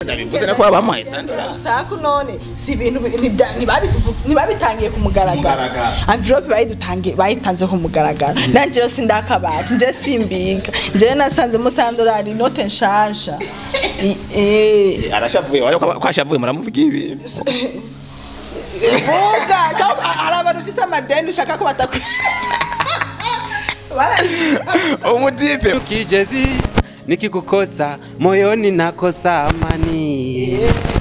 Ndabivuze nako bamuhaye sandora. Urusaku none si ibintu ntibabitangiye ku mugaragaro. Envelope bayidutangiye bayitanze ku mugaragaro. Nanje yo sindakabati, nje simbika. Nje nasanze musandorari note nshasha. Arashavuye wayo ko ashavuye muramuvuga ibi. Vuga, hari abantu ufise amadeni ushaka ko batakwi. Umutipe kijezi nikikukosa moyoni nakosa amani.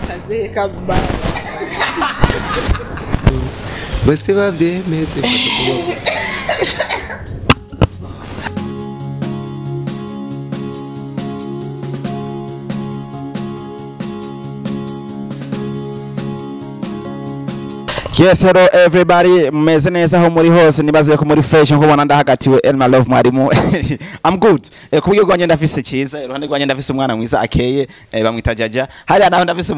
Kazeka baba. Bose bavyemeze. Yes, hello everybody. Meze neza aho muri hose nibaze ko muri fresh nkubona ndahagatiwe Elma Love mwarimu. I'm good. Kubyo rwanje ndafise cyiza, iruhande rwanje ndafise umwana mwiza akeye, bamwita Jaja. Hari naho ndafise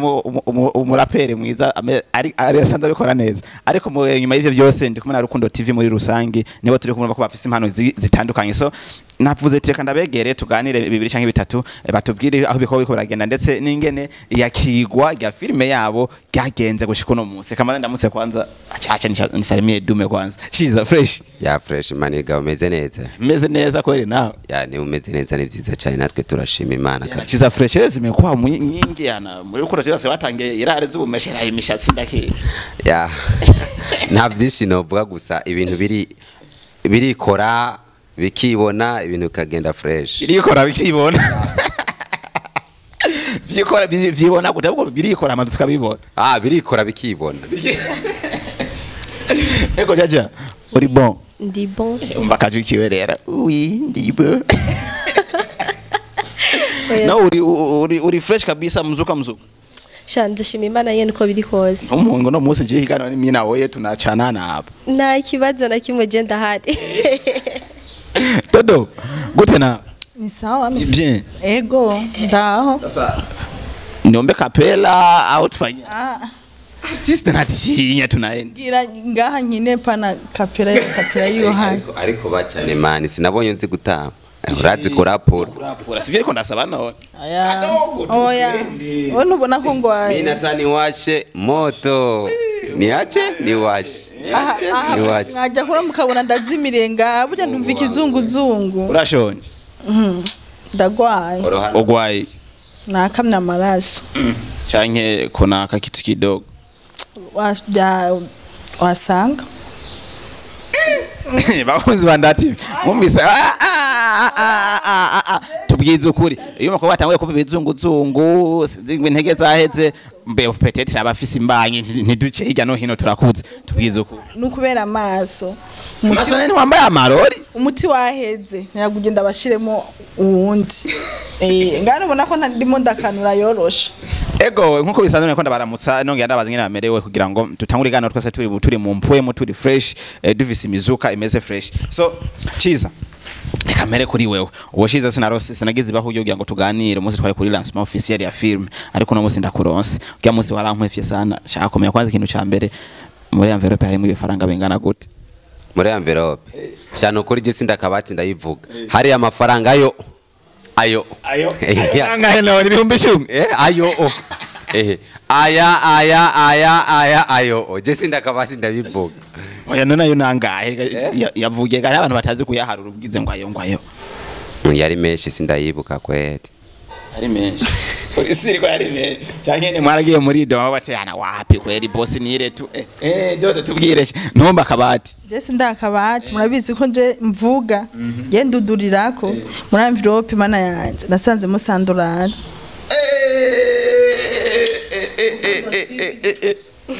umuraperi mwiza ari asanzwe abikora neza. Ariko nyuma y'ivyo byose ndi kumwe na Rukundo TV muri rusangi, nibo turi kumwe ko bafise impano zitandukanye. So navuze teka ndabegere tuganire bibiri canke bitatu, batubwire aho biko biragenda ndetse n'ingene yakigwa ya filme yabo ryagenze gushika uno munsi. Kamaze ndamutse kwanza acha nisalimie dume kwanza. Chiza fresh. Ya fresh maniga umeze neza. Meze neza kweli nawe. Ya ni umeze neza ni byiza cyane natwe turashima Imana kabisa. Chiza fresh zimekuwa nyingi yana muri Rukundo cyose batangiye irare z'ubumeshera imishatsi ndaki. Ya nta byinshi novuga gusa ibintu biri birikora bikibona ibintu kagenda fresh. Birikora bikibona. Byikora byibona gute ubwo birikora amazu tukabibona. Ah birikora bikibona. Ego Jaja uri bon. Ndi bon. Umva kaju kiwerera. Oui ndi bon. Na uri fresh kabisa mzuka mzuka. Sha ndashima Imana yene uko biri kose. Umuntu no munsi je higana ni mina oye tunacana hapa. Nta kibazo na kimwe je ndahari. Dodo gute na? Ni sawa bien. Ego ndaho. Sasa niombe kapela au tufanye? Ah. Artiste natinya tunaenda. Gira ngaha nyine pana kapela ya kapela yuhani. Ariko bacane mani sinabonye nzi gutamba. Urazi kurapura. Kurapura sivyo ariko ndasaba none. Aya. Oya. Wewe ntubona ko ngwaye. Mimi natani washe moto. Niache niwashe. Niache niwashe. Najya kura mukabona ndazimiriye ngaha burya ndumva ikizunguzungu. Urashonje. Ndagwaye. Ogwaye. Nakamya amaraso. Canke kuna kitu kidogo. Wasanga. Bakunzi ba Ndati mwumvise tubwize ukuri iyo makobwa batanguye kuva ibizunguzungu sinzi intege zaheze mbe peut-être abafise imbanyi ntiduce hirya no hino turakuze tubwize ukuri nukubera amaso amaso nene wambaye amarori umuti waheze niragugenda bashiremo uwundi ngano ubona ko ndimo ndakanura yoroshe. Ego nkuko bisanzwe nako ndabaramutsa nongera ndabaza ngene bamerewe kugira ngo tutangure gano twese turi mu mpwemo turi fresh, duvise imizuka imeze fresh. So Chiza reka mere kuri wewe ubushize sinarose sinagize baho kugira ngo tuganire umunsi twari kuri lancement officiel ya film ariko no munsi ndakuronse kugira munsi warankwefye sana shaka kumenya kwanza ikintu ca mbere muri envelope harimo ibifaranga bingana gute? Muri envelope cyane ukuri je sindakabati ndayivuga hari amafaranga ayo ayo ayo angahe nawe ni 10,000 ayo aya aya aya aya ayo je sindakabati ndabivuga. Oya none ayo nangahe yavugiye gari abantu batazi kuyaharura ubwize ngo ayo ngo ayo yari menshi sindayibuka kweli yari menshi siri ko yari menshi cyangwa ne mwaragiye muri do batana wapi kweli boss nire tu dodo tubwire ntumba kabati. Je sindakabati murabizi ko nje mvuga nge ndudurirako muri envelope mana yanje nasanze musandorari.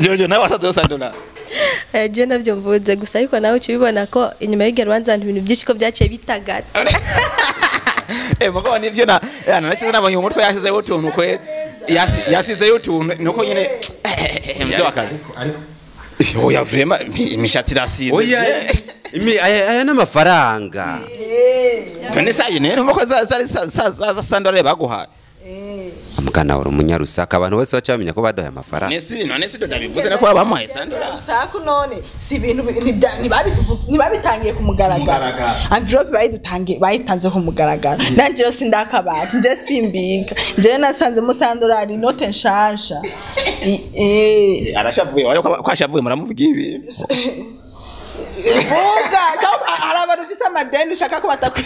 Jojo nawe wasanze musandorari. Je navyo mvuze gusa ariko nawe ukibibona ko inyuma y'igero banza ibintu byinshi ko byaciye bitagata. Mugabo nivyo na yana nashize nabonye umutwe yashizeyo utuntu kwe yasizeyo utuntu nuko nyine mzee wakazi. Oya vraiment imishatsi irasize. Oya aya n'amafaranga. None sayi nene nuko za sandore baguhaye. Mugana uri umunyarusaka, abantu bose baca bamenya ko baduhaye amafaranga. Nesi none si ndabivuze nako babamuhaye sandora. Urusaku none si ibintu ntibabitangiye ku mugaragaro. Envelope bayidutangiye, bayitanze ku mugaragaro. Nanje rero sindakabati, nje simbika, njewe nasanze musandorari inote nshasha. Arashavuye wayo ko ashavuye muramuvuga ibintu. Vuga cyangwa hari abantu ufise amadeni ushaka ko batakwi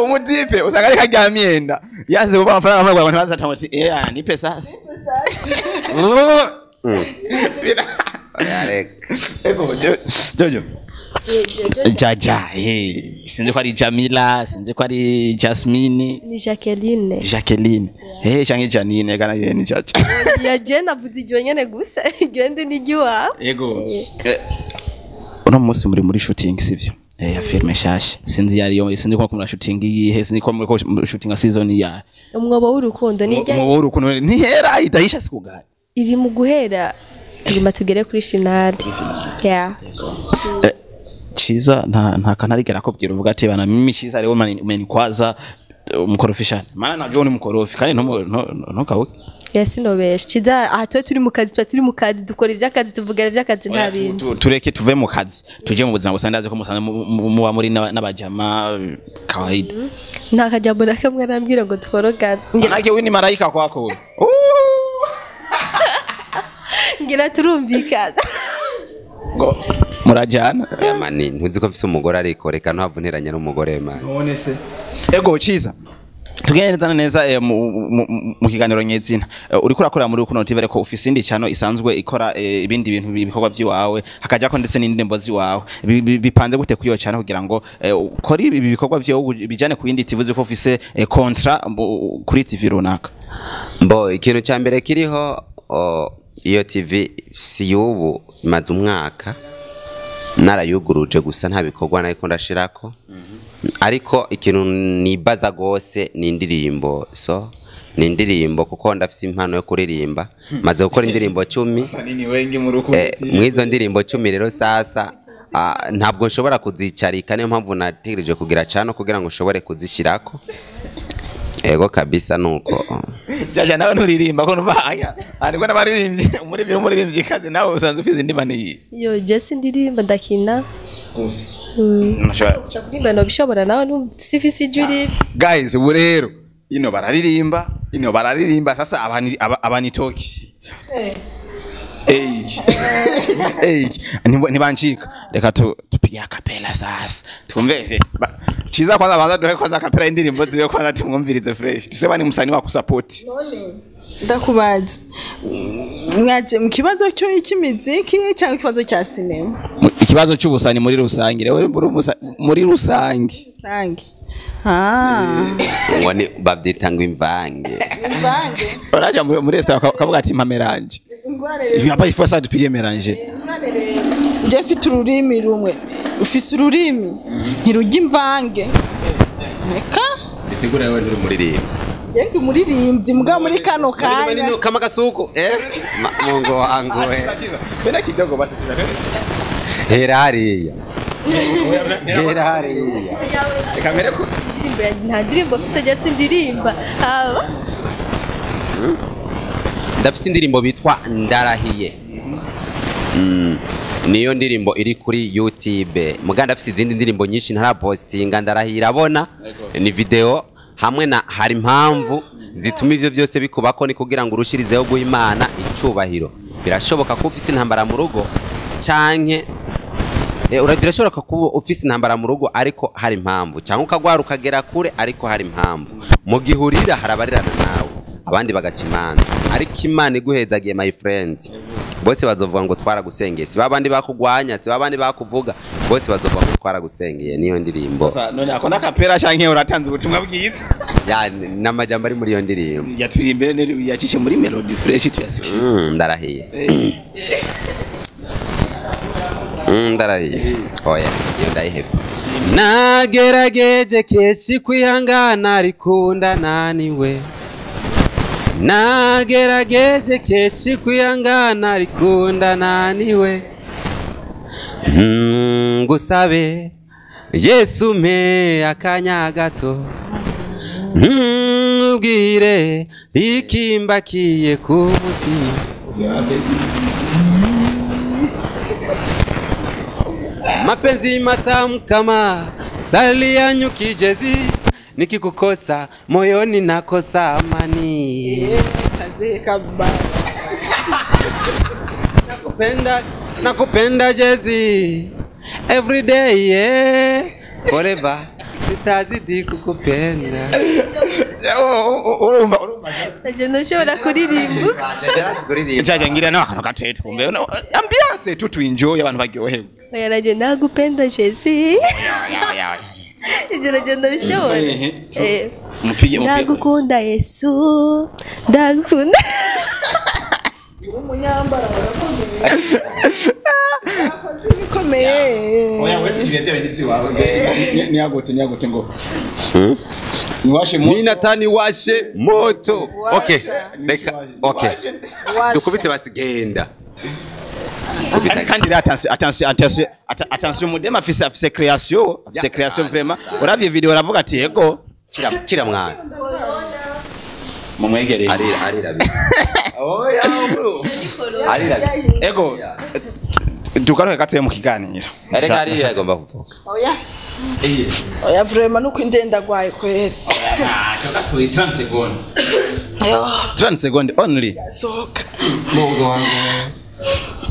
Umutipe usanga ariko arya myenda yanze kuba amafaranga amafaranga abantu bazatanga ati eh nipe sasa. Oya, reka. Ego Jojo Jaja, sinzi ko ari Jamila, sinzi ko ari Jasmine. Ni Jacqueline. Jacqueline, canke Janine kana ye ni Jaja. Ya je navuze iryo nyene gusa, iryo ndi ni iry'iwawe. Ego. Uno munsi muri shooting sivyo? Ya filme shasha. Sinzi yari sinzi ko muri shooting yihe, sinzi ko muri shooting season ya. Umwobo w'urukundo ni irya. Umwobo w'urukundo ntihera idahisha sikugari. Iri mu guhera tuguma tugere kuri finale. Yeah. Chiza nta kanarigera kubwira uvuga ati bana mimi Chiza ariwe umenikwaza umukorofishana. Maana najua ni mkorofi kandi no kawe. Yes nobesha. Chiza aha twe turi mu kazi, twe turi mu kazi dukora ivy'akazi, tuvugana ivy'akazi nta bindi. Tureke tuve mu kazi tuje mu buzima busanzwe, ndazi ko musanzwe muba muri n'abajama kawaida. Nta kajambo na kamwe arambwira ngo tworogane. Manake wewe ni malaika kwako. Ngira turumvikana. Ngo murajana. Oya mani, ntuzi ko mfise umugore ariko reka ntuhavunteranya n'umugore mani. None se. Ego Chiza. Tugenderezana neza mu kiganiro nyezina. Uriko urakorera muri Rukundo TV ariko ufise indi channel isanzwe ikora ibindi bintu ibikorwa by'iwawe, hakajako ndetse n'indirimbo ziwawe. Bipanze gute kuri iyo channel kugira ngo ukore ibi bikorwa byawe bijane ku yindi TV uzi ko ufise contrat kuri TV runaka? Mbo ikintu ca mbere kiriho iyo TV si y'ubu, imaze umwaka narayuguruje gusa nta bikorwa nariko ndashirako. Ariko ikintu nibaza gose ni indirimbo, so ni indirimbo kuko ndafise impano yo kuririmba. Maze gukora indirimbo 10. Nini wengi mu Rukundo TV. Mwizo ndirimbo 10 rero sasa ntabwo nshobora kuzicarika, niyo mpamvu nategereje kugira cano kugira ngo nshobore kuzishirako. Ego kabisa nuko. Jaja nawe nturirimba ko numva ariko n'abaririmbyi umuririmbyi kazi nawe usanzwe ufize indimba ni. Yo je sindirimba ndakina. Gusa. Nashobora kuririmba no bishobora nawe sifisi juri. Guys ubu rero ino bararirimba, ino bararirimba sasa abanitoki. Nibanchika reka tupige akapela sasa tumveze Chiza kwanza banza duhe kwanza akapela indirimbo ziwe kwanza tumwumvirize fresh tuseba ni musani wa kusupport. None ndakubaza mwaje mu kibazo cyo cy'imiziki cyangwa ikibazo cya sinema? Ikibazo cy'ubusani muri rusange rero muri rusange. Rusange. Ngo ni babyita ngo imvange. Imvange. Baraja muri restaurant kavuga ati mpa melange. Ibi hapa ifo sa dupige melange. Nje mfite ururimi rumwe. Ufise ururimi ntirujya imvange. Reka bisigura wewe nturi muririmbyi. Nje ndi muririmbyi mbwa muri kano kanya. Ni kama gasuku Mungu wangu we. Tena kidogo basi sasa. Hera hariya. Hera hariya. Reka mbere ko nta ndirimbo mfise je sindirimba. Ndafise indirimbo bitwa Ndarahiye. Niyo ndirimbo iri kuri YouTube. Muga ndafise izindi ndirimbo nyinshi ntarapostinga. Ndarahiye irabona ni video hamwe na hari impamvu zituma ivyo byose bikubako ni kugira ngo urushirizeho guha Imana icubahiro. Birashoboka ko ufise intambara mu rugo canke birashoboka ko ufise intambara mu rugo ariko hari impamvu, canke ukagwara ukagera kure ariko hari impamvu. Mu gihurira harabarirana nawe abandi bagaca imanza, ariko Imana iguhezagiye my friends, bose bazovuga ngo twaragusengeye. Si babandi bakugwanya, si babandi bakuvuga, bose bazovuga ngo twaragusengeye. Niyo ndirimbo. Sasa none akona kapera canke uratanze ubutumwa bwiza? Ya namajambo ari muri iyo ndirimbo. Yatwirimbere ne yacishe muri melody fresh tuyasikiye. Ndarahiye. Ndarahiye. Oya, iyo ndayihevye. Nagerageje kenshi kwihangana ariko ndananiwe. Nagerageje kenshi kwihangana ariko ndananiwe. Ngusabe Yesu mpe akanya gato. Ubwire ikimbakiye ku mutima. Mapenzi matamu kama sali ya nyuki jezi, nikikukosa moyoni nakosa amani. Nakupenda, nakupenda jezi every day, yeah. Forever sitazidi kukupenda. Urumva Nagenda nshobora kuririmba. Jaja ngira nawe akantu gatoya twumve ambiance tu tuenjoy abantu baryohewe. Oya nagenda nakupenda Jesse. Ibyo nagenda bishobora. Mupige mupige. Ndagukunda Yesu. Ndagukunda. Umunyambara urakunze. Urakunze bikomeye. Oya wewe ibyo bindi byiwawe niyagote niyagote ngo. Niwashe moto. Ni natani washe moto. Okay. Reka okay. Dukubite basigenda. Kandi rero attention attention attention attention mudema afise création, afise création vraiment. Uravye video uravuga ati yego kira mwana. Mumwegereye. Arira arira. Oya bro. Arira. Ego tugaruke gatoya mu kiganiro. Areka arira agomba kuvuga. Oya. Oya vraiment nuko indenda gwaye kweri. Oya, gatoya 30 secondes. 30 secondes only. Soka. Mungu wangu.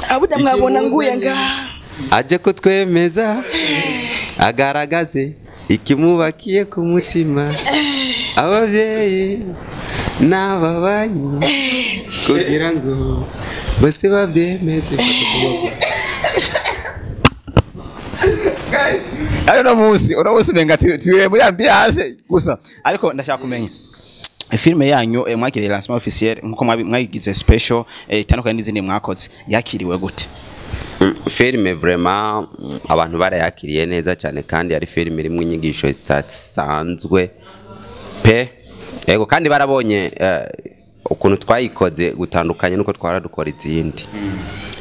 Abuda mwabona nguye nga. Aje kutwemeza agaragaze ikimubakiye ku mutima abavyeyi n'ababanyi kugira ngo bose babyemeze. Ayo no munsi uno munsi benga tuwe muri ambiance gusa ariko ndashaka kumenya filme yanyu mwakiriye lancement officiel nkuko mwagize special itandukanye n'izindi mwakoze yakiriwe gute? Filme vraiment abantu barayakiriye neza cyane kandi ari filme irimwe inyigisho zitasanzwe pe. Ego kandi barabonye ukuntu twayikoze gutandukanye nuko twaradukora izindi.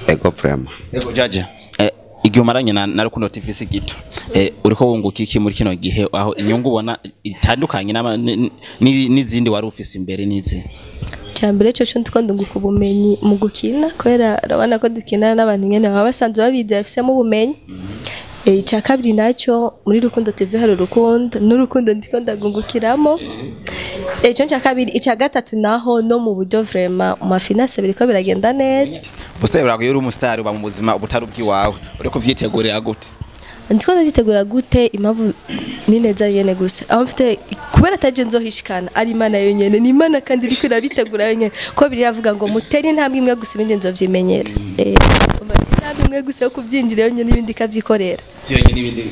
Ego vraiment. Ego jaja igihe umaranye na Rukundo TV si gito uriko wunguka iki muri kino gihe aho inyungu ubona itandukanye n'izindi wari ufise imbere n'izi? Cyambere cyo ndiko ndunguka ubumenyi mu gukina kubera urabona ko dukina n'abantu nyene baba basanzwe babizi bafisemo ubumenyi. Icya kabiri nacyo muri Rukundo TV hari urukundo n'urukundo ndiko ndagungukiramo. Icyo cya kabiri, icya gatatu naho no mu buryo vraiment mu finance biriko biragenda neza. Busitari buragoye uri umusitari uba mu buzima ubutari ubwiwawe uriko uvyitegurira gute? Ndiko ndavyitegura gute impamvu ni neza yene gusa aho mfite kubera ataje nzohishikana ari Imana yonyene ni Imana kandi iriko irabitegura yonyene ko biravuga ngo mutere intambwe imwe gusa ibindi nzovyimenyera. Intambwe imwe gusa yo kuvyinjira yonyene ibindi ikavyikorera yonyene n'ibindi.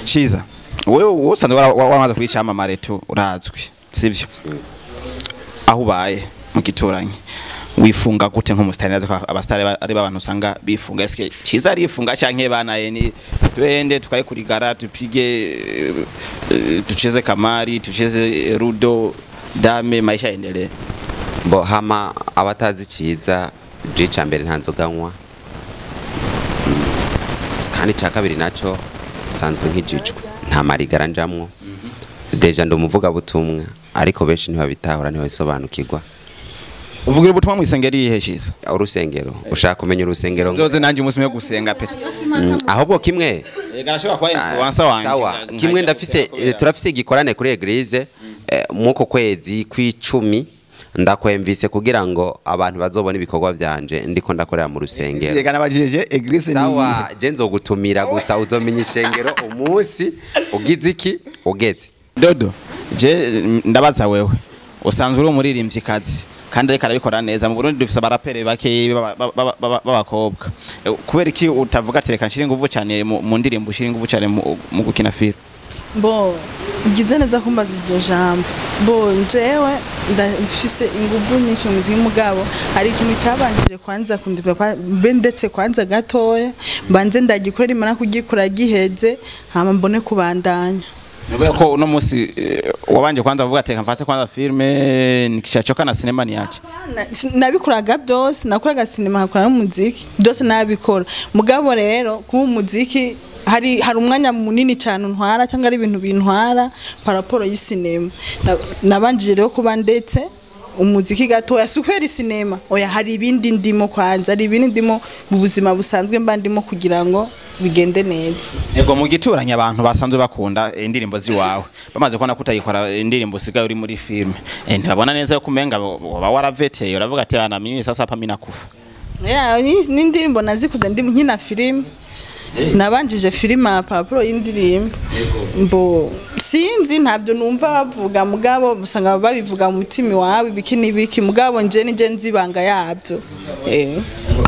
Ciza wewe usanzwe wamaze kubicamamare tu urazwi sivyo aho ubaye mu gituranyi wifunga gute nk'umusitari nazo abastari ari abantu usanga bifunga eske Ciza arifunga canke banaye ni twende tukaye kurigara tupige tucheze kamari tucheze rudo dame maisha endelee. Bo hama abatazi Ciza je cambere nta nzoga nywa kandi ca kabiri naco sanzwe nk'ijijwe nta marigara njamwo deja ndumuvuga butumwa ariko benshi ntibabitahura ntibabisobanukirwa. Uvugira ubutumwa mu isengero yihe Ciza? Urusengero ushaka kumenya urusengero nzoze nanje umunsi umwe gusenga pete ahubwo kimwe garashobora kuba influencer wanje. Sawa kimwe ndafise turafise igikorane kuri eglise muko kwezi kw'icumi ndakwemvise kugira ngo abantu bazobone ibikorwa byanje ndiko ndakorera mu rusengero. Yega nabajije eglise ni sawa je nzogutumira gusa uzomenya isengero umunsi ugize iki ugeze. Dodo je ndabaza wewe usanzwe uri umuririmbyi kazi kandi ariko arabikora neza mu Burundi dufise abarapere bake b'abakobwa kubera iki utavuga ati reka nshire inguvu cyane mu ndirimbo ushire inguvu cyane mu gukina film? Bo ngize neza kumbaza iryo jambo. Bo njewe ndafise inguvu nyinshi mu muziki mugabo hari ikintu cyabanjije kwanza kundibwa mbe ndetse kwanza gatoya mbanze ndagikorera imana kugikora giheze hama mbone kubandanya. Nuvuga ko uno munsi wabanje kwanza kuvuga ati mfate kwanza filme nikishachoka na sinema niache. Nabikoraga byose, nakoraga sinema nkakora n'umuziki, byose nabikora. Mugabo rero kuba umuziki hari umwanya munini cyane untwara cyangwa ari ibintu bintwara par rapport y'isinema. Nabanjije rero kuba ndetse umuziki gatoya si kubera sinema, oya hari ibindi ndimo kwanza, hari ibindi ndimo mu buzima busanzwe mba ndimo kugira ngo bigende neza. Yego mu gituranya abantu basanzwe bakunda indirimbo ziwawe bamaze kubona kutayikora indirimbo usigaye uri muri filme, ntibabona neza yo kumenga uba waraveteye uravuga ati ana mimi sasa hapa mimi nakufa. Yeah, n'indirimbo nazikuze ndi nkina filime. Nabanjije filime par rapport y'indirimbo. Mbo sinzi ntabyo numva bavuga mugabo usanga babivuga mu mutima wawe ibiki n'ibiki, mugabo nje nije nzibanga yabyo.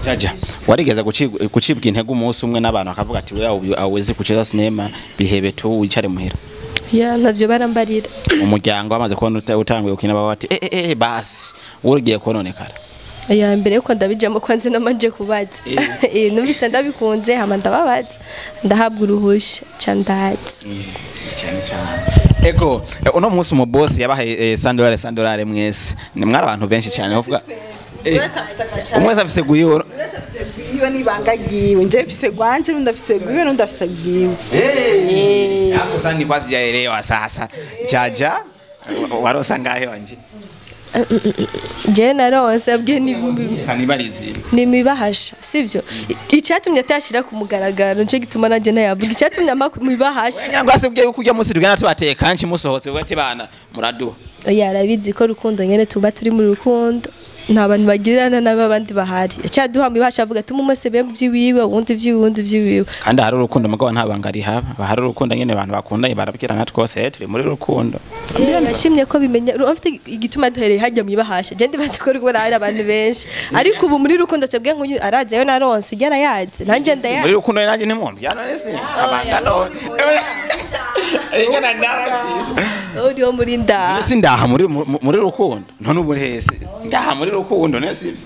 Jaja warigeza gucibwa intego umunsi umwe n'abantu akavuga ati wewe aweze kucheza sinema bihebe tu wicare muhira? Ya ntavyo barambarira. Umuryango bamaze kubona utanguye gukina baba bati basi ugiye kononekara. Ya mbere yuko ndabijamo kwanze namanje kubaza. Numvise ndabikunze hama ndababaza ndahabwa uruhusha ca ndaza. Cyane cyane. Ego uno munsi mu boss yabahaye $100 mwese. Ni mwari abantu benshi cyane uvuga. Umwe afise guyiwe. Iyo nibanga giwe nje mfise gwanje ndafise guyiwe ndafise giwe. Hapo sasa ni kwa sijaelewa sasa. Jaja warosa ngahe wanje? Je naronse abwiye ni kanibarizi ni mibahasha sivyo icyatumye atashira ku mugaragaro nce gituma nanje nayavuga icyatumye mibahasha nyango asibwiye ko kujya munsi tugana tubateka kanshi musohotse ugati bana muraduha. Oya arabizi ko rukundo nyene tuba turi muri rukundo nta bantu bagirana n'abandi bahari cyaduha mibahasha avuga tumumose be byiwiwe undi byiwiwe undi byiwiwe kandi hari urukundo mugabo nta banga rihaba hari urukundo nyene abantu bakundanye barabwirana twose turi muri rukundo. Nashimye ko bimenya ufite igituma duhereye hajya mwibahasha je ndibaze ko rwo hari abantu benshi ariko ubu muri rukundo twebwe nkunyu araje yo naronse ugera yaje nanje ndaya muri rukundo nanje ntimwumva yana nese abanga none ingana ndarashi uri wo muri nda nese ndaha muri rukundo none ubu hese ndaha muri rukundo nese ivyo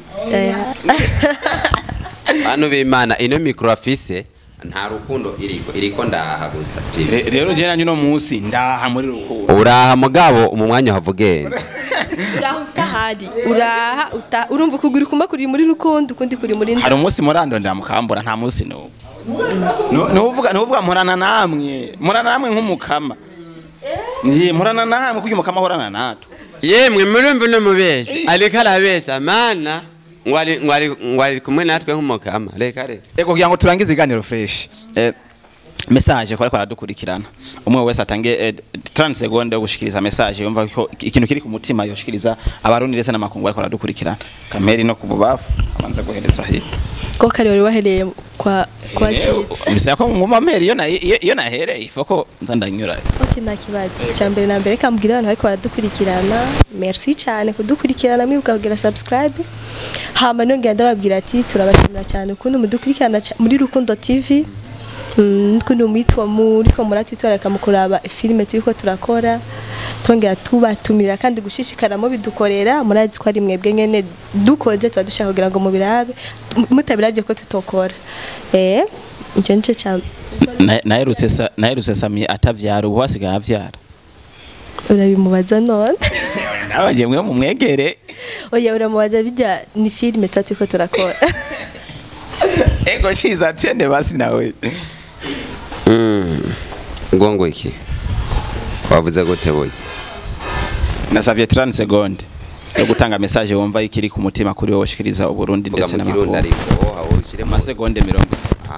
Bantu b'Imana ino micro afise nta rukundo iriko ndaha gusa. Rero je nanyu no munsi ndaha muri rukundo. Uraha mugabo mu mwanya havugende. Uraha utahari uraha urumva kugura kumba kuri muri rukundo ukundi kuri muri. Hari umunsi murando ndamukambura nta munsi no. Nuvuga murana namwe nk'umukama. Ni murana namwe kuko umukama ahorana natwe. Yemwe murumva no mubesha ariko arabesha mana ngwari kumwe natwe nk'umukama reka reka. Ego kugira ngo turangize iganiro fresh. Message kwa aradukurikirana. Umwe wese atange 30 secondes yo gushikiriza message yumva ko ikintu kiri ku mutima yoshikiriza abarundi ndetse n'amakungu ariko aradukurikirana. Kameri no kububafu abanza guhereza hi. Ko kare wari wahereye kwa cyiza. Bisaba ko nguma meri iyo nahereye ifoko nza ndanyura. Okay nta kibazo. Cya mbere na mbere kambwira abantu ariko baradukurikirana. Merci cyane kudukurikirana mwibuka kugira subscribe. Hama nongera ndababwira ati turabashimira cyane ukuntu mudukurikirana muri Rukundo TV. Kuno mwitwa muri ko muratwitoraka mukuraba filime turiko turakora tongera tubatumira kandi gushishikara mu bidukorera murazi ko ari mwebwe nyene dukoze tuba dushaka kugira ngo mubirabe mutabiravye ko tutokora icyo nico cya naherutse Sami atavyara ubu hasigaye avyara urabimubaza none nabaje mwe mumwegere oya uramubaza bijya ni filime tuba turiko turakora. Ego chiza twende basi nawe. Ngongo iki wavuze gute boye? Nasavye 30 secondes yo gutanga message wumva ikiri ku mutima kuri wowe ushikiriza Uburundi ndetse n'amakungu. Amasegonde 30.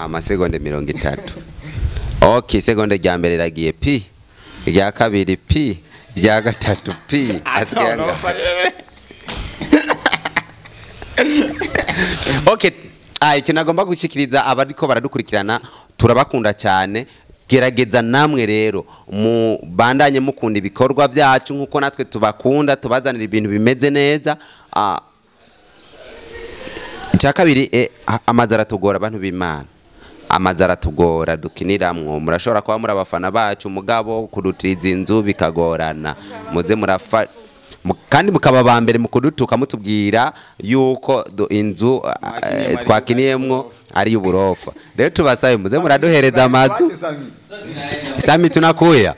Amasegonde 30. Okay, segonde rya mbere ragiye p, rya kabiri p, rya gatatu p. Asigaye. Okay. Icyo nagomba gushikiriza abariko baradukurikirana turabakunda cyane gerageza namwe rero mubandanye mukunda ibikorwa byacu nkuko natwe tubakunda tubazanira ibintu bimeze neza. Icya kabiri amazi aratugora abantu b'Imana, amazi aratugora dukiniramwo murashobora kuba muri abafana bacu mugabo kudutiza inzu bikagorana Kandi mukaba ba mbere mu kudutuka mutubwira yuko inzu twakiniyemwo ari uburofa. Rero tubasabe muze muraduhereza amazu. Sami tunakuya.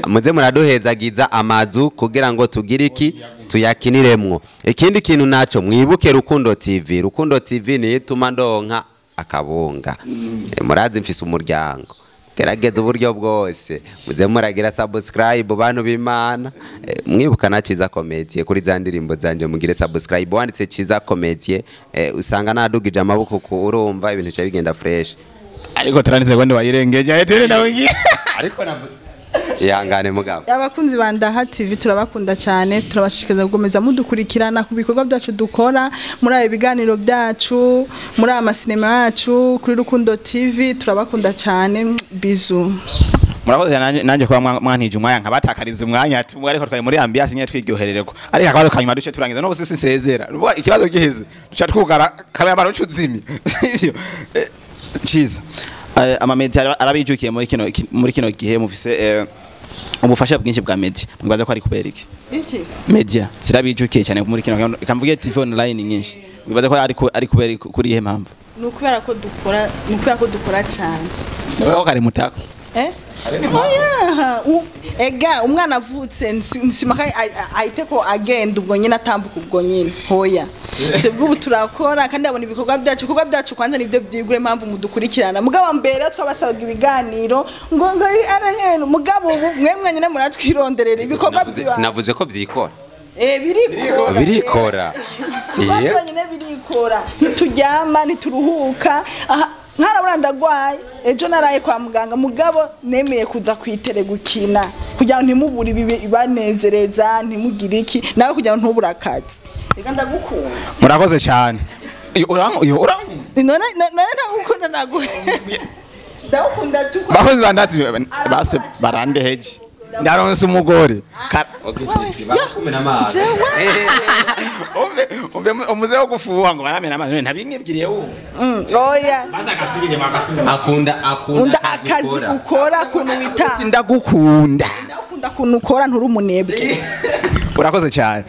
Muze muraduhezagiza amazu kugira ngo tugire iki tuyakiniremwo. Ikindi kintu naco mwibuke Rukundo TV. Rukundo TV ni ituma ndonka akabunga. Murazi mfise umuryango. Gerageza uburyo bwose muze muragira subscribe bantu b'Imana. Mwibuka na Ciza Comedy kuri za ndirimbo zanje mugire subscribe, wanditse Ciza Comedy usanga nadugije amaboko ku urumva ibintu cya bigenda fresh. Ariko turanise ngo wayirengeje ahetere nawe ngiye. Ariko ihangane mugabo. Abakunzi ba Ndaha TV turabakunda cyane, turabashishikariza gukomeza mudukurikirana ku bikorwa byacu dukora, muri aya biganiro byacu, muri aya masinema yacu kuri Rukundo TV, turabakunda cyane. Bizu. Murakoze nanje kuba mwantije umwanya nkabatakariza umwanya tumwe, ariko twari muri ambiance nyine twiryoherereko. Ariko akabazo kanyuma duce turangiza no sisi sezera. Nuvuga ikibazo giheze duca twugara kamera rucu zimi. Sivyo? Ciza. Ama media arabijukiye muri kino gihe mufise ubufasha bwinshi bwa media, mwibaza ko ari kubera iki? Iki media zirabijukiye cyane muri kino, kamvuge TV online nyinshi, mwibaza ko ari kubera kuri ihe mpamvu? Ni ukubera ko dukora, ni ukubera ko dukora cyane. Nawe kari mutako. Oya, ega umwana avutse nsimaka ahite ko agenda ubwo nyine atambuka ubwo nyine. Hoya. Twebwe ubu turakora kandi abona ibikorwa byacu, ibikorwa byacu kwanza nibyo byigure impamvu mudukurikirana. Mugabo mbere twabasabaga ibiganiro ngo araheno, mugabo ubu mwe nyine muratwironderera ibikorwa byacu. Sinavuze ko byikora. Birikora. Birikora. Ibikorwa nyine birikora. Ntituryama, ntituruhuka. Nkarabura ndagwaye ejo naraye kwa muganga, mugabo nemeye kuza kwitere gukina kugira ngo ntimubure ibanezereza, ntimugire iki nawe kugira ngo ntubure akazi. Reka ndagukunda. Murakoze cyane. None ndagukunda ndagukunda tuko. Bakozi bandatsi base barandeheje. Ndaronse umugore. Umve umuze wo gufuha ngo baramena amazi ntabimwibwiriye wo. Oya. Baza gasubire makasubire. Akunda akazi ukora kuntu wita. Ndagukunda. Ndagukunda kuntu ukora nturi umunebwe. Urakoze cyane.